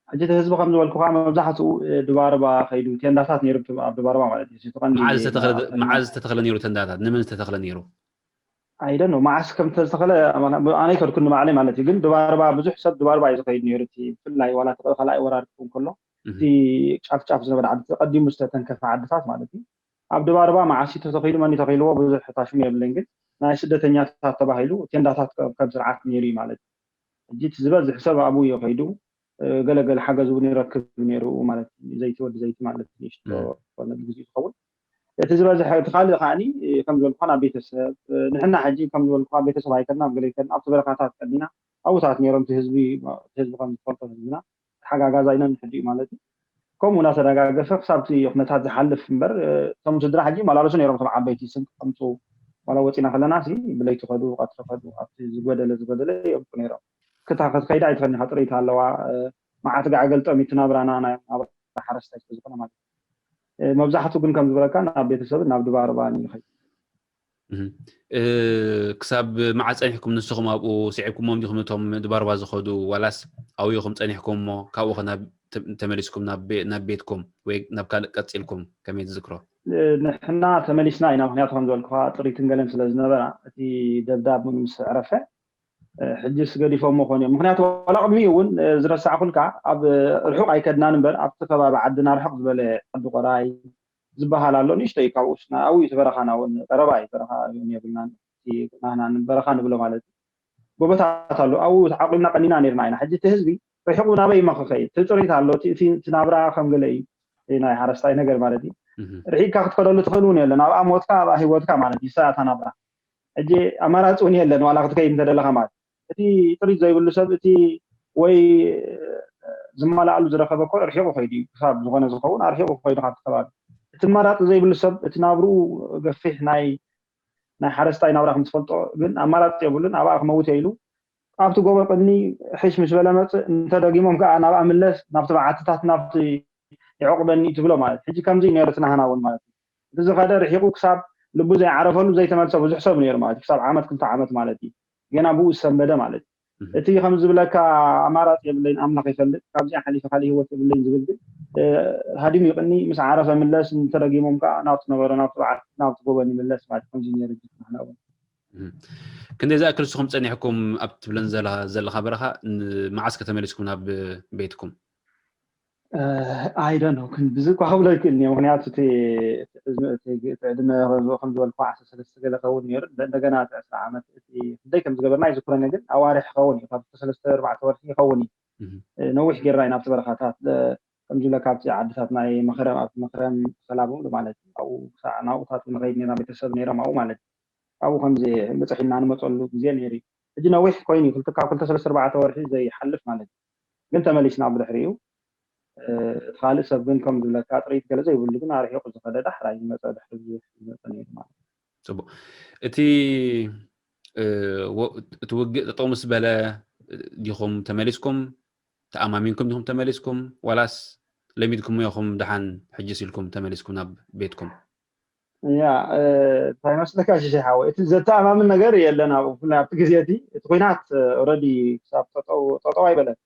ሕጂ እቲ ህዝቢ ከም ዝበልኩካ መብዛሕትኡ ድባርባ ከይዱ ቴንዳታት ነይሩ ኣብ ድባርባ ማለት እዩ እቲ ቀንዲ መዓዝ ዝተተኽለ ነይሩ ተንዳታት ንመን ዝተተኽለ ነይሩ ኣይደን መዓስ ከም ተዝተኸለ ኣነ ኣይከድኩን ንባዕለይ ማለት እዩ። ግን ድባርባ ብዙሕ ሰብ ድባርባ እዩ ዝኸይድ ነይሩ። እቲ ብፍላይ ዋላ እቲ ካልኣይ ወራር ክኸውን ከሎ እቲ ጫፍ ጫፍ ዝነበረ ዓዲ ቀዲሙ ዝተተንከፈ ዓድታት ማለት እዩ። ኣብ ድባርባ መዓስ እዩ ተተኺሉ መን ተኺልዎ ብዙሕ ታሽሙ የብለይን። ግን ናይ ስደተኛታት ተባሂሉ ቴንዳታት ከም ስርዓት ነይሩ እዩ ማለት እዩ። ሕጂ እቲ ዝበዝሕ ሰብ ኣብኡ እዩ ከይዱ። ገለገለ ሓገዝ እውን ይረክብ ነይሩ ማለት እዩ። ዘይቲ ወዲ ዘይቲ ማለት ንእሽቶ ኮነ ብግዜኡ ዝኸውን እቲ ዝበዝሕ እቲ ካልእ ከዓኒ ከም ዝበልኩኻ ናብ ቤተሰብ ንሕና ሕጂ ከም ዝበልኩኻ ቤተሰብ ኣይከድና ገለ ኣይከድና ኣብቲ በረኻታት ቀኒና ኣብታት ነይሮም እቲ ህዝቢ ህዝቢ ከም ዝፈልጦ ህዝብና ተሓጋጋዛይ ኢና ንሕድኡ ማለት እዩ። ከምኡ እናተደጋገፈ ክሳብ እቲ ኩነታት ዝሓልፍ እምበር እቶም ስድራ ሕጂ ይመላለሱ ነይሮም እቶም ዓበይቲ ስንቂ ከምፅኡ ዋላ ወፂና ከለና ሲ ብለይቲ ከዱ ቀትሪ ከዱ ኣብቲ ዝጎደለ ዝጎደለ የምፁ ነይሮም። ክታ ክትከይዳ ኣይትኸኒ ኢኻ ጥሪት ኣለዋ። መዓት ጋዕ ገልጠም እዩ እቲ ናብራና ናይ ናብራ ሓረስታይ ስለዝኾነ ማለት እዩ። መብዛሕቱ ግን ከም ዝበለካ ናብ ቤተሰብን ናብ ድባርባን እዩ ይኸይድ። ክሳብ መዓስ ፀኒሕኩም ንስኹም ኣብኡ ስዒብኩሞም ዲኹም እቶም ድባርባ ዝኸዱ ዋላስ ኣብኡ ኢኹም ፀኒሕኩም እሞ ካብኡ ተመሊስኩም ናብ ቤትኩም ወይ ናብ ካልእ ቀፂልኩም ከመይ ትዝክሮ? ንሕና ተመሊስና ኢና ምክንያቱ ከም ዝበልኩኻ ጥሪትን ገለን ስለ ዝነበራ እቲ ደብዳብ ምስ ዕረፈ ሕጅስ ገዲፎሞ ኾን እዮም ምክንያቱ ዋላ ቅድሚኡ እውን ዝረሳዕኩልካ ኣብ ርሑቕ ኣይከድናን እምበር ኣብቲ ከባቢ ዓድና ርሕቕ ዝበለ ዓዲ ቆራይ ዝበሃል ኣሎ ንእሽቶ እዩ ካብኡ ኣብኡ እዩ በረኻና እውን ቀረባ እዩ በረኻ እውን የብልናን ናህና በረኻ ንብሎ ማለት እዩ ጎቦታት ኣሎ ኣብኡ ተዓቂብና ቀኒና ነርና ኢና ሕጂ እቲ ህዝቢ ርሒቑ ናበይ እሞ ክኸይድ እቲ ጥሪት ኣሎ እቲ ናብራ ከም ገለ እዩ ናይ ሓረስታይ ነገር ማለት እዩ ርሒቅካ ክትከደሉ ትኽእል እውን የለን ኣብኣ ሞትካ ኣብኣ ህይወትካ ማለት እዩ ሰኣታ ናብራ ሕጂ ኣማራፂ እውን የለን ዋላ ክትከይድ እንተደለካ ማለት እቲ ጥሪት ዘይብሉ ሰብ እቲ ወይ ዝመላኣሉ ዝረከበ እኮ ርሒቁ ከይዱ እዩ ክሳብ ዝኾነ ዝኸውን ኣርሒቁ ከይዱ ካብቲ ከባቢ እቲ ኣማራፂ ዘይብሉ ሰብ እቲ ናብርኡ ገፊሕ ናይ ናይ ሓረስታይ ናብራ ከም ትፈልጦ ግን ኣማራፂ የብሉን ኣብኣ ክመውት ኢሉ ኣብቲ ጎቦ ቅድሚ ሕሽ ምስ በለ መፅእ እንተደጊሞም ከዓ ናብኣ ምለስ ናብቲ በዓትታት ናብቲ ይዕቁበኒ ትብሎ ማለት ሕጂ ከምዚ ነይሩ እቲ ናህና እውን ማለት እዩ እቲ ዝኸደ ርሒቁ ክሳብ ልቡ ዘይዓረፈሉ ዘይተመልሰ ብዙሕ ሰብ ነይሩ ማለት ክሳብ ዓመት ክልተ ዓመት ማለት እዩ ገና ብኡ ዝሰንበደ ማለት እዩ እቲ ከም ዝብለካ ኣማራፂ የብለይን ኣምላኽ ይፈልጥ ካብዚኣ ሓሊፈ ካልእ ህይወት የብለይን ዝብል ግን ሃዲሙ ይቕኒ ምስ ዓረፈ ምለስ እንተደጊሞም ከዓ ናብቲ ነበረ ናብቲ በዓል ናብቲ ጎበን ይምለስ ማለት ከምዚ ነይሩ ናህና እውን ክንደይ ዝኣክል ንስኹም ፀኒሕኩም ኣብ ትብለን ዘለኻ በረኻ መዓስ ከተመሊስኩም ናብ ቤትኩም ኣይደን ብዚ እኳ ክብሎ ይክእል እየ ምክንያቱ እቲ ዕድመ ከም ዝበልኩ ዓሰርተ ሰለስተ ገለ ከውን ነሩ እንደገና እቲ ዕስራ ዓመት እቲ ክንደይ ከም ዝገበርና ይዝክረኒ ግን ኣዋርሕ ይኸውን እዩ ካብ ሰለስተ ኣርባዕተ ወርሒ ይኸውን እዩ ነዊሕ ጌርና ኢና ኣብቲ በረኻታት ከምዚ ኢለ ካብቲ ዓድታት ናይ መክረም ኣብቲ መክረም ሰላም ማለት እዩ ኣብኡ ክሳዕ ናብኡታት ንኸይድ ነርና ቤተሰብ ነይሮም ኣብኡ ማለት እዩ ኣብኡ ከምዚ በፅሒና ንመፀሉ ግዜ ነይሩ እዩ ሕጂ ነዊሕ ኮይኑ እዩ ካብ ክልተ ሰለስተ ኣርባዕተ ወርሒ ዘይሓልፍ ማለት እዩ ግን ተመሊስና ብድሕሪኡ እቲ ካልእ ሰብ ግን ከም ዝብለካ ጥሪት ገለ ዘይብሉ ግን ኣርሒቁ ዝኸደ ዳሕራይ ዝመፀ ድሕሪ ብዙሕ ዝመፀ ነይሩ ማለት እዩ ፅቡቅ እቲ እቲ ውግእ ጠጠው ምስ በለ ዲኹም ተመሊስኩም ተኣማሚንኩም ዲኹም ተመሊስኩም ዋላስ ለሚድኩም ኢኹም ደሓን ሕጅስ ኢልኩም ተመሊስኩም ናብ ቤትኩም ያ እንታይ መስለካ ሽሽ ሓወ እቲ ዘተኣማምን ነገር የለን ኣብኡ ብፍላይ ኣብቲ ግዜ እቲ እቲ ኩናት ረዲ ክሳብ ጠጠው ኣይበለን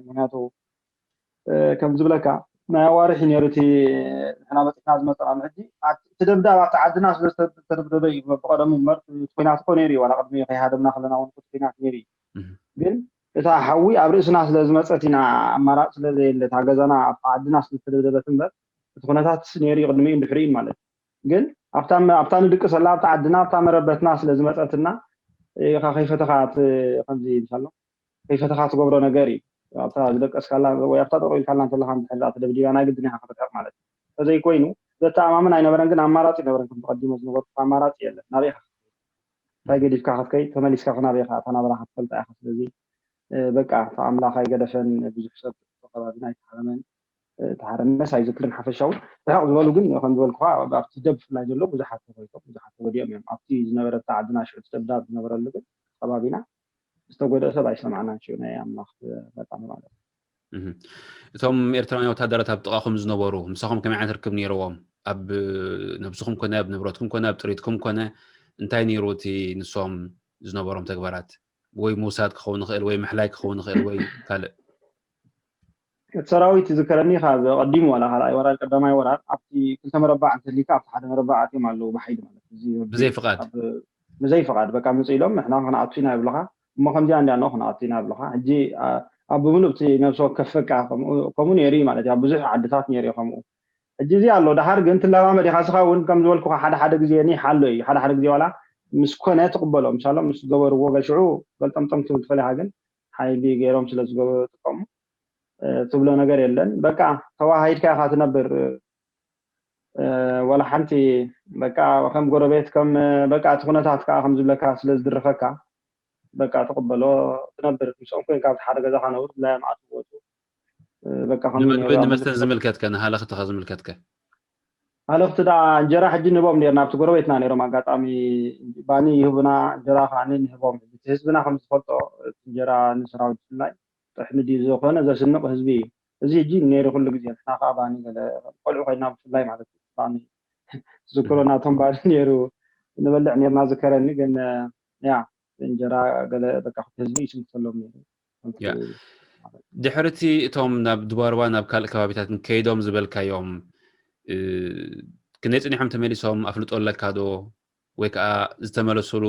ምክንያቱ ከም ዝብለካ ናይ ኣዋርሒ ነይሩ እቲ ንሕና መፂና ዝመፀና ሕጂ እቲ ደብዳብ ኣብቲ ዓድና ስለ ዝተደብደበ እዩ ብቀደሙ እምበር ኩናት እኮ ነይሩ እዩ ዋላ ቅድሚ ከይሃደምና ከለና እውን ኩናት ነይሩ እዩ ግን እታ ሓዊ ኣብ ርእስና ስለ ዝመፀት ኢና ኣማራፅ ስለ ዘየለ እታ ገዛና ኣብቲ ዓድና ስለ ዝተደብደበት እምበር እቲ ኩነታት ነይሩ እዩ ቅድሚኡ ድሕሪኡ ማለት እዩ ግን ኣብታ ንድቅሰላ ኣብታ ዓድና ኣብታ መረበትና ስለ ዝመፀትና ኢኻ ከይፈተኻ ከምዚ ይብሳሎ ከይፈተኻ ትገብሮ ነገር እዩ ኣብታ ዝደቀስካላ ወይ ኣብታ ጠጠው ኢልካላ እንተለካ እንድሕር ደኣ ተደብዲባ ናይ ግድን ኢኻ ክትርሕቕ ማለት እዩ እንተዘይኮይኑ ዘተኣማምን ኣይነበረን ግን ኣማራፂ ነበረን ከም ተቐዲሞ ዝነበርኩ ኣማራፂ የለን ናበይ ኢኻ እንታይ ገዲፍካ ክትከይድ ተመሊስካ ክናበይ ኢኻ እታ ናብራ ክትፈልጣ ኢኻ ስለዚ በቃ እታ ኣምላኽ ኣይገደፈን ብዙሕ ሰብ ከባቢና ኣይተሓረመን ተሓረመስ ኣይዝክርን ሓፈሻውን ርሕቕ ዝበሉ ግን ከም ዝበልኩኻ ኣብቲ ደብ ብፍላይ ዘሎ ብዙሓት ተፈይቶም ብዙሓት ተወዲኦም እዮም ኣብቲ ዝነበረ እታ ዓድና ሽዑ ደብዳብ ዝነበረሉ ግን ከባቢና ዝተጎደአ ሰብ ኣይሰማዕናን ሽዑ ናይ ኣምላኽ ፈጣሪ ማለት እዩ እቶም ኤርትራውያን ወታደራት ኣብ ጥቓኹም ዝነበሩ ምሳኹም ከመይ ዓይነት ርክብ ነይርዎም ኣብ ነብስኹም ኮነ ኣብ ንብረትኩም ኮነ ኣብ ጥሪትኩም ኮነ እንታይ ነይሩ እቲ ንሶም ዝነበሮም ተግባራት ወይ ምውሳድ ክኸውን ይኽእል ወይ ምሕላይ ክኸውን ይኽእል ወይ ካልእ እቲ ሰራዊት ዝከረኒ ካብ ቀዲሙ ዋላ ካልኣይ ወራር ቀዳማይ ወራር ኣብቲ ክልተ መረባዕ እንተሊካ ኣብቲ ሓደ መረባዕ ኣትዮም ኣለዉ ብሓይሊ ማለት እዚ ብዘይ ፍቓድ ብዘይ ፍቓድ በቃ ምጽእ ኢሎም ንሕና ክንኣቱ ኢና ይብሉኻ። እሞ ከምዚኣ እንዲያ ንኦ ክንኣቱ ኢና ይብሉኻ። ሕጂ ኣብ ብምሉእ እቲ ነብሲ ወከፍ በቃ ከምኡ ነይሩ እዩ ማለት እዩ። ኣብ ብዙሕ ዓድታት ነይሩ እዩ ከምኡ። ሕጂ እዚ ኣሎ። ደሓር ግን ትለማመድ ኢኻ። እስኻ እውን ከም ዝበልኩኻ ሓደ ሓደ ግዜ ኒሕ ኣሎ እዩ። ሓደ ሓደ ግዜ ዋላ ምስ ኮነ ትቕበሎ። ምሳሎም ምስ ገበርዎ ገሽዑ ገልጠምጠም ትብል ትፈሊኻ ግን ሓይሊ ገይሮም ስለ ዝገበሩ ጥቀሙ ትብሎ ነገር የለን። በቃ ተዋሃሂድካ ኢኻ ትነብር። ወላ ሓንቲ በቃ ከም ጎረቤት ከም በቃ እቲ ኩነታት ከዓ ከም ዝብለካ ስለ ዝድርኸካ በቃ ትቕበሎ ትነብር። ምስኦም ኮይንካ ኣብቲ ሓደ ገዛ ከነብሩ ብላይ መዓት ወፁ በቃ ከምኡ ነይሩ። ንምግብን ንመስተን ዝምልከትከ ንሃለኽትኻ ዝምልከትከ ሃለኽቲ ዳ እንጀራ ሕጂ ንህቦም ነርና ኣብቲ ጎረቤትና ነይሮም ኣጋጣሚ ባኒ ይህቡና እንጀራ ከዓ ንህቦም። ህዝብና ከም ዝፈልጦ እንጀራ ንሰራዊት ብፍላይ ጥሕኒ ድዩ ዝኾነ ዘስንቕ ህዝቢ እዩ። እዚ ሕጂ ነይሩ ኩሉ ግዜ ንሕና ከዓ ባኒ ገለ ቆልዑ ኮይና ብፍላይ ማለት እዩ ባኒ ዝዝክሮ ናቶም ባኒ ነይሩ ንበልዕ ነርና ዝከረኒ ግን ያ እንጀራ ገለ በቃ ህዝቢ ይስንክተሎም ነይሩ። ድሕርቲ እቶም ናብ ድባርባ ናብ ካልእ ከባቢታት ከይዶም ዝበልካዮም ክንደይ ፅኒሖም ተመሊሶም ኣፍልጦ ኣለካ ዶ? ወይ ከዓ ዝተመለሱሉ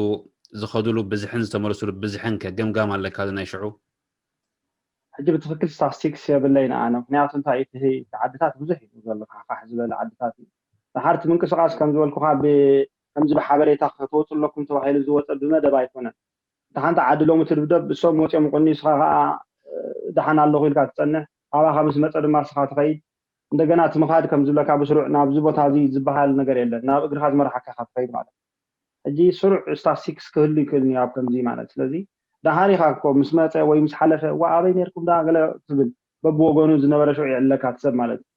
ዝኸዱሉ ብዝሕን ዝተመለሱሉ ብዝሕን ከ ገምጋም ኣለካ ዶ ናይ ሽዑ? ሕጂ ብትኽክል ስታስቲክስ የብለይን ኣነ። ምክንያቱ እንታይ እቲ ዓድታት ብዙሕ እዩ ዘሎ፣ ፋሕፋሕ ዝበለ ዓድታት እዩ። ድሓር እቲ ምንቅስቃስ ከም ዝበልኩኻ ከምዚ ብሓበሬታ ከተወፁ ኣለኩም ተባሂሉ ዝወፀ ብመደብ ኣይኮነን። እቲ ሓንቲ ዓዲ ሎሚ ትድብደብ እሶም ወፂኦም ቁኒ እስኻ ከዓ ደሓን ኣለኹ ኢልካ ትፀንሕ፣ ካባኻ ምስ መፀ ድማ እስኻ ትኸይድ። እንደገና እቲ ምኻድ ከም ዝብለካ ብስሩዕ ናብዚ ቦታ እዚ ዝበሃል ነገር የለን። ናብ እግርኻ ዝመርሓካ ኢኻ ትኸይድ ማለት ሕጂ ስሩዕ ስታስቲክስ ክህሉ ይክእል እዩ ኣብ ከምዚ ማለት ስለዚ ደሓር ኢኻ እኮ ምስ መፀ ወይ ምስ ሓለፈ እዋ ኣበይ ነርኩም ዳ ገለ ትብል በብወገኑ ዝነበረ ሽዑ ይዕለካ እቲ ሰብ ማለት እዩ።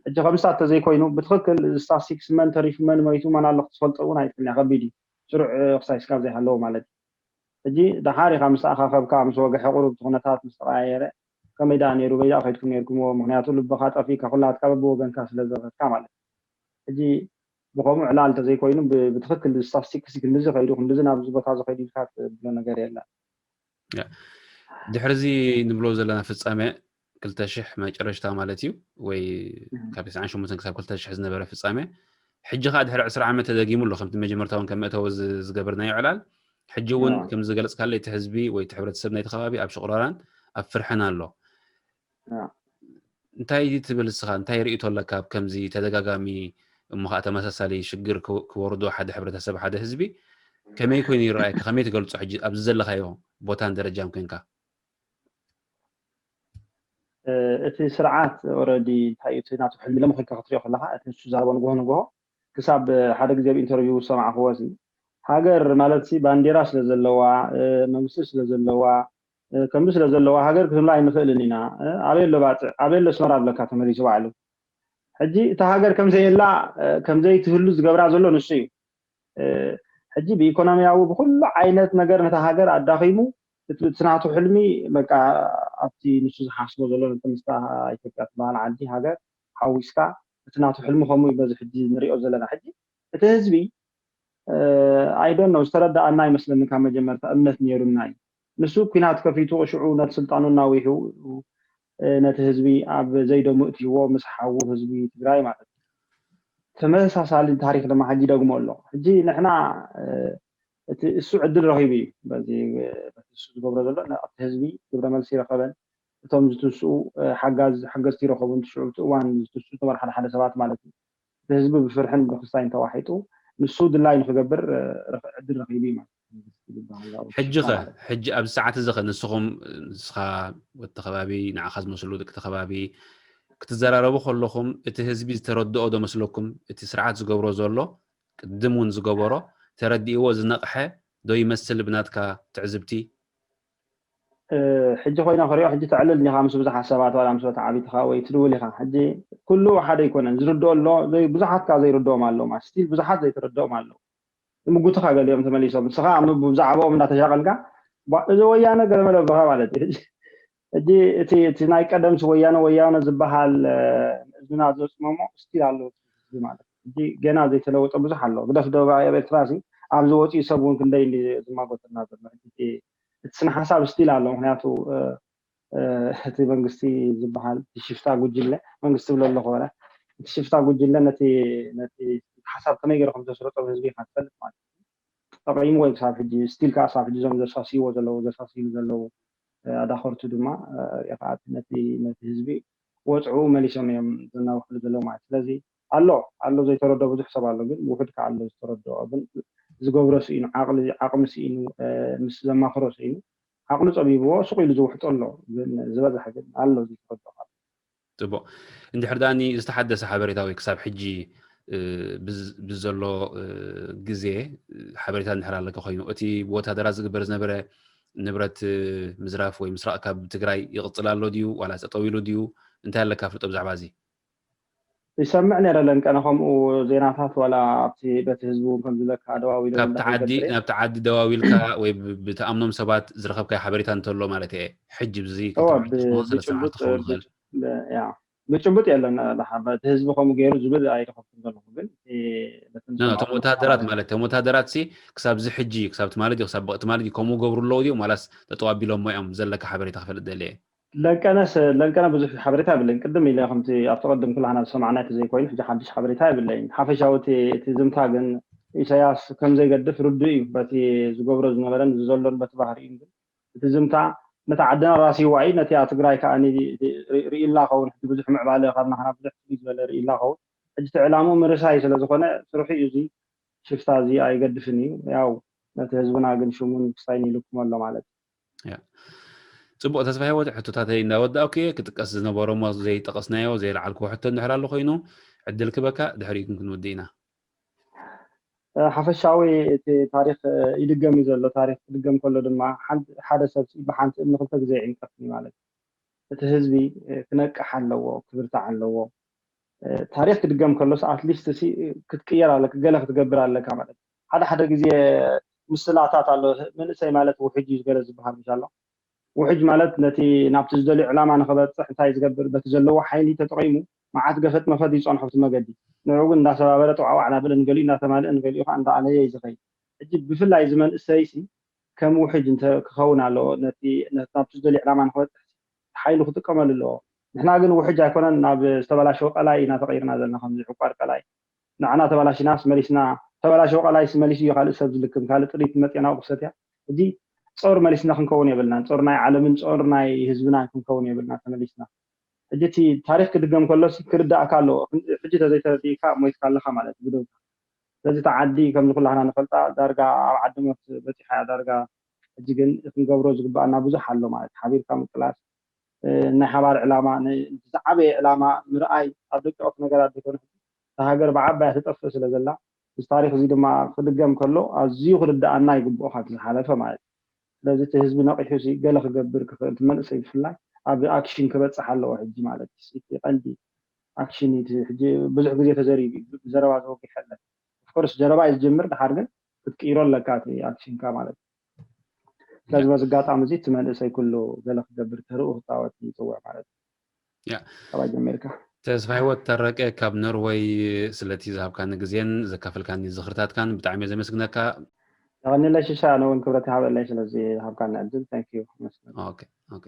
ሕጂ ከምስታት ተዘይኮይኑ ብትክክል ስታስቲክስ መን ተሪፉ መን መይቱ መን ኣሎ ክትፈልጦ እውን ኣይትክልኒ ከቢድ እዩ። ስሩዕ ክሳይ ስካብ ዘይሃለዎ ማለት እዩ። ሕጂ ደሓር ኢኻ ምስ ተኣኻኸብካ ምስ ወግሐ ቁሩብ እቲ ኩነታት ምስ ተቀያየረ ከመይ ደኣ ነይሩ በይዳ ከይድኩም ነርኩምዎ ምክንያቱ ልብኻ ጠፊእካ ኩላትካ በብወገንካ ስለ ዘፈትካ ማለት ሕጂ ብከምኡ ዕላል እንተዘይኮይኑ ብትክክል ስታስቲክስ ክንድዚ ከይዱ ክንድዚ ናብዚ ቦታ ዝኸይዱ ኢልካ ትብሎ ነገር የለን። ድሕርዚ ንብሎ ዘለና ፍጻሜ ክልተ ሽሕ መጨረሽታ ማለት እዩ ወይ ካብ ተስዓን ሸሞንተን ክሳብ ክልተ ሽሕ ዝነበረ ፍጻሜ ሕጂ ከዓ ድሕሪ ዕስራ ዓመት ተደጊሙ ኣሎ ከምቲ መጀመርታ እውን ከም መእተዊ ዝገበርናዮ ዕላል ሕጂ እውን ከም ዝገለፅካለ እቲ ህዝቢ ወይ እቲ ሕብረተሰብ ናይቲ ከባቢ ኣብ ሽቕራራን ኣብ ፍርሕን ኣሎ። እንታይ ትብል እስኻ እንታይ ርእቶ ኣለካ ኣብ ከምዚ ተደጋጋሚ እሞ ከዓ ተመሳሳሊ ሽግር ክወርዶ ሓደ ሕብረተሰብ ሓደ ህዝቢ ከመይ ኮይኑ ይረኣየካ ከመይ ትገልፆ ሕጂ ኣብዚ ዘለካዮ ቦታን ደረጃን ኮንካ? እቲ ስርዓት ኦረዲ እንታይ እዩ እቲ ናቱ ሕልሚ ሎም ኮይንካ ክትሪኦ ከለካ እቲ ንሱ ዛረቦ ንግሆ ንግሆ ክሳብ ሓደ ግዜ ኣብ ኢንተርቪው ዝሰማዕክዎ እዚ ሃገር ማለት ሲ ባንዴራ ስለ ዘለዋ መንግስቲ ስለ ዘለዋ ከምዚ ስለ ዘለዋ ሃገር ክትብላ ኣይንኽእልን ኢና። ኣበይ ኣሎ ባፅዕ ኣበይ ኣሎ ኣስመራ ኣለካ ተመሊሱ ባዕሉ ሕጂ እታ ሃገር ከምዘየላ ከምዘይትህሉ ዝገብራ ዘሎ ንሱ እዩ። ሕጂ ብኢኮኖሚያዊ ብኩሉ ዓይነት ነገር ነታ ሃገር ኣዳኺሙ እቲ ናቱ ሕልሚ በቃ ኣብቲ ንሱ ዝሓስቦ ዘሎ ምስታ ኢትዮጵያ ትበሃል ዓዲ ሃገር ሓዊስካ እቲ ናቱ ሕልሚ ከምኡ እዩ በዚ ሕጂ ንሪኦ ዘለና ሕጂ እቲ ህዝቢ ኣይዶን ነው ዝተረዳኣና ኣይመስለኒ ካብ መጀመርታ እምነት ነይሩና እዩ ንሱ ኩናት ከፊቱ ሽዑ ነቲ ስልጣኑ እናዊሑ ነቲ ህዝቢ ኣብ ዘይደሙ እትይዎ ምስ ሓዉ ህዝቢ ትግራይ ማለት እዩ ተመሳሳሊ ታሪክ ድማ ሕጂ ደግሞ ኣሎ ሕጂ ንሕና እቲ እሱ ዕድል ረኪቡ እዩ በዚ እሱ ዝገብሮ ዘሎ ኣብቲ ህዝቢ ግብረ መልሲ ይረከበን እቶም ዝትስኡ ሓጋዝ ሓገዝቲ ይረከቡ ሽዑ እቲ እዋን ዝትስኡ ተበር ሓደ ሓደ ሰባት ማለት እዩ እቲ ህዝቢ ብፍርሕን ብክስታይን ተዋሒጡ ንሱ ድላይ ንክገብር ዕድል ረኪቡ እዩ ማለት ሕጂ ኸ ሕጂ ኣብዚ ሰዓት እዚ ኸ ንስኹም ንስኻ ወዲ ከባቢ ንዓኻ ዝመስሉ ደቂ ከባቢ ክትዘራረቡ ከለኹም እቲ ህዝቢ ዝተረድኦ ዶ መስለኩም እቲ ስርዓት ዝገብሮ ዘሎ ቅድም እውን ዝገበሮ ተረዲእዎ ዝነቕሐ ዶ ይመስል ብናትካ ትዕዝብቲ? ሕጂ ኮይና ክሪኦ ሕጂ ተዕልል ዲኻ ምስ ብዙሓት ሰባት ዋላ ምስ ዓቢትኻ ወይ ትድውል ኢኻ ሕጂ ኩሉ ሓደ ኣይኮነን ዝርድኦ ኣሎ ብዙሓት ካብ ዘይርድኦም ኣለዉ ስቲል ብዙሓት ዘይተረድኦም ኣለዉ ይምጉትኻ ገሊኦም ተመሊሶም ንስኻ ብዛዕባኦም እንዳተሻቀልካ እዚ ወያነ ገለመለ ብኻ ማለት እዩ ሕጂ እቲ እቲ ናይ ቀደምስ ወያነ ወያነ ዝበሃል እዝና ዘፅመሞ ስቲል ኣሎ ማለት ሕጂ ገና ዘይተለወጠ ብዙሕ ኣሎ ግደፍ ደቡብ ኣብ ኤርትራ ኣብዚ ወፂኡ ሰብ እውን ክንደይ ዝማጎተና ዘሎ እቲ ስነ ሓሳብ ስቲል ኣሎ ምክንያቱ እቲ መንግስቲ ዝበሃል ሽፍታ ጉጅለ መንግስቲ ብሎ ኣለኹ በለ እቲ ሽፍታ ጉጅለ ነቲ ነቲ ሓሳብ ከመይ ገይሩ ከም ዘስረጦ ህዝቢ ኢካ ትፈልጥ ማለት እዩ ጠቒሙ ወይ ክሳብ ሕጂ ስቲል ከዓ ክሳብ ሕጂ እዞም ዘሳስይዎ ዘለዉ ዘሳስይሉ ዘለዉ ኣዳኸርቱ ድማ ሪኢኻ ነቲ ነቲ ህዝቢ ወፅዑ መሊሶም እዮም ዘናውሕሉ ዘለዉ ማለት። ስለዚ ኣሎ ኣሎ ዘይተረድኦ ብዙሕ ሰብ ኣሎ፣ ግን ውሑድ ከዓ ኣሎ ዝተረድኦ። ግን ዝገብሮ ስኢኑ፣ ዓቕሊ ዓቕሚ ስኢኑ፣ ምስ ዘማኽሮ ስኢኑ፣ ዓቕሉ ፀቢብዎ ሱቕ ኢሉ ዝውሕጦ ኣሎ። ግን ዝበዝሐ ግን ኣሎ ዘይተረድኦ። ፅቡቕ። እንድሕር ዳኒ ዝተሓደሰ ሓበሬታ ወይ ክሳብ ሕጂ ብዘሎ ግዜ ሓበሬታ እንድሕር ኣለካ ኮይኑ፣ እቲ ብወታደራት ዝግበር ዝነበረ ንብረት ምዝራፍ ወይ ምስራቕ ካብ ትግራይ ይቕፅል ኣሎ ድዩ ዋላ ጠጠው ኢሉ ድዩ? እንታይ ኣለካ ፍልጦ ብዛዕባ እዚ? ይሰምዕ ነረ ለንቀነ ከምኡ ዜናታት ዋላ ኣብቲ በቲ ህዝቢ እውን ከምዝለካ ደዋዊሉ ካብቲ ዓዲ ናብቲ ዓዲ ደዋዊልካ ወይ ብትኣምኖም ሰባት ዝረኸብካዮ ሓበሬታ እንተሎ ማለት እየ። ሕጂ ብዚ ክልተ መዓልቲ ዝኸውን ሰለስተ መዓልቲ ክኸውን ይኽእል። ብጭቡጥ የለን። እቲ ህዝቢ ከምኡ ገይሩ ዝብል ኣይረኸብኩን ዘለኹ፣ ግን እቶም ወታደራት ማለት እቶም ወታደራት ሲ ክሳብ ዚ ሕጂ ክሳብ ትማሊ ድዩ ክሳብ ትማሊ ድዩ ከምኡ ገብሩ ኣለዉ ድዮም ዋላስ ጠጠው ኣቢሎሞ እዮም? ዘለካ ሓበሬታ ክፈልጥ ደልየ። ለንቀነስ ለንቀነ ብዙሕ ሓበሬታ የብለይን። ቅድም ኢለ ከምቲ ኣብቲ ቅድም ኩላህና ዝሰማዕናዮ ተዘይኮይኑ ሕጂ ሓድሽ ሓበሬታ የብለይን። ሓፈሻዊ እቲ ዝምታ ግን ኢሳያስ ከምዘይገድፍ ርዱእ እዩ። በቲ ዝገብሮ ዝነበረን ዝዘሎን በቲ ባህሪኡን ግን እቲ ዝምታ ነታ ዓድና ራስይዋ እዩ። ነቲኣ ትግራይ ከዓ ርኢላ ኸውን ሕጂ ብዙሕ ምዕባለ ካብ ናህና ብዙሕ ፍልይ ዝበለ ርኢላ ኸውን። ሕጂ እቲ ዕላምኡ ምርሳይ ስለዝኾነ ስርሑ እዩ። እዚ ሽፍታ እዚ ኣይገድፍን እዩ። ያው ነቲ ህዝብና ግን ሽሙን ክሳይን ይልክሞ ኣሎ ማለት እዩ። ፅቡቕ ተስፋ ህይወት፣ ሕቶታተይ እንዳወዳእኩ እየ። ክጥቀስ ዝነበሮ እሞ ዘይጠቐስናዮ ዘይለዓልክዎ ሕቶ እንድሕር ኣሎ ኮይኑ ዕድል ክበካ፣ ድሕሪኡ ግን ክንውድእ ኢና። ሓፈሻዊ እቲ ታሪክ ይድገም እዩ ዘሎ። ታሪክ ክድገም ከሎ ድማ ሓደ ሰብ ብሓንቲ እምኒ ክልተ ግዜ ይዕንቀፍኒ ማለት እዩ። እቲ ህዝቢ ክነቅሕ ኣለዎ፣ ክብርታዕ ኣለዎ። ታሪክ ክድገም ከሎስ ኣትሊስት ክትቅየር ኣለካ፣ ገለ ክትገብር ኣለካ ማለት እዩ። ሓደ ሓደ ግዜ ምስላታት ኣሎ። መንእሰይ ማለት ውሕጅ እዩ ገለ ዝበሃል ምሽ ኣሎ። ውሕጅ ማለት ነቲ ናብቲ ዝደልዮ ዕላማ ንክበፅሕ እንታይ ዝገብር፣ በቲ ዘለዎ ሓይሊ ተጠቂሙ መዓት ገፈጥ መፈት ይፀንሖ ኣብቲ መገዲ። ንዑ ግን እንዳሰባበረ ጠዋዕዋዕ ናበለ ንገሊኡ እንዳተማልአ ንገሊኡ ከዓ እንዳኣለየ እዩ ዝኸይድ። ሕጂ ብፍላይ እዚ መንእሰይ ሲ ከም ውሕጅ እንተ ክኸውን ኣለዎ። ነቲ ናብቲ ዝደልዮ ዕላማ ንክበፅሕ ሓይሉ ክጥቀመሉ ኣለዎ። ንሕና ግን ውሕጅ ኣይኮነን ናብ ዝተበላሸወ ቀላይ ኢና ተቐይርና ዘለና። ከምዚ ዕቋር ቀላይ ንዓና ተበላሽናስ መሊስና ተበላሸወ ቀላይስ መሊሱ እዩ ካልእ ሰብ ዝልክም ካልእ ጥሪት መፅና ክሰትያ። እዚ ፆር መሊስና ክንከውን የብልናን። ፆር ናይ ዓለምን ፆር ናይ ህዝብና ክንከውን የብልና ተመሊስና። ሕጂ እቲ ታሪክ ክድገም ከሎስ ክርዳእካ ኣለዎ። ሕጂ ተዘይተረዲእካ ሞይትካ ኣለካ ማለት እዩ ብደውታ። ስለዚ እታ ዓዲ ከምዚ ኩላህና ንፈልጣ ዳርጋ ኣብ ዓዲ ሞት በፂሓ እያ። ዳርጋ ሕጂ ግን ክንገብሮ ዝግባኣና ብዙሕ ኣሎ ማለት ሓቢርካ ምቅላስ ናይ ሓባር ዕላማ ዝዓበየ ዕላማ ምርኣይ ኣብ ደቂኦት ነገራት ዘይኮነ እታ ሃገር ብዓባያ ትጠፍእ ስለ ዘላ እዚ ታሪክ እዚ ድማ ክድገም ከሎ ኣዝዩ ክርዳኣና ይግብኦ ካብ ዝሓለፈ ማለት እዩ። ስለዚ እቲ ህዝቢ ነቂሑ ሲ ገለ ክገብር ክኽእል እቲ መንእሰይ ብፍላይ ኣብ ኣክሽን ክበፅሕ ኣለዎ ሕጂ ማለት እዩ። እቲ ቀንዲ ኣክሽን እዩ። ሕጂ ብዙሕ ግዜ ተዘሪቡ እዩ። ብዘረባ ተወጊሐ ኣለ ኦፍኮርስ ዘረባ እዩ ዝጅምር ድሓር ግን ክትቅይሮ ኣለካ እቲ ኣክሽንካ ማለት እዩ። ስለዚ በዚ ኣጋጣሚ እዚ እቲ መንእሰይ ኩሉ ገለ ክገብር ተርኡ ክፃወት ይፅውዕ ማለት እዩ። ያ ካባይ ጀሚርካ ተስፋ ህይወት ተረቀ ካብ ኖርወይ ስለቲ ዝሃብካኒ ግዜን ዘካፈልካኒ ዝኽርታትካን ብጣዕሚ እየ ዘመስግነካ። የቐኒለይ ሽሻ ኣነ እውን ክብረት ይሃበለይ ስለዚ ሃብካኒ ዕድል thank you መስገን ኦኬ ኦኬ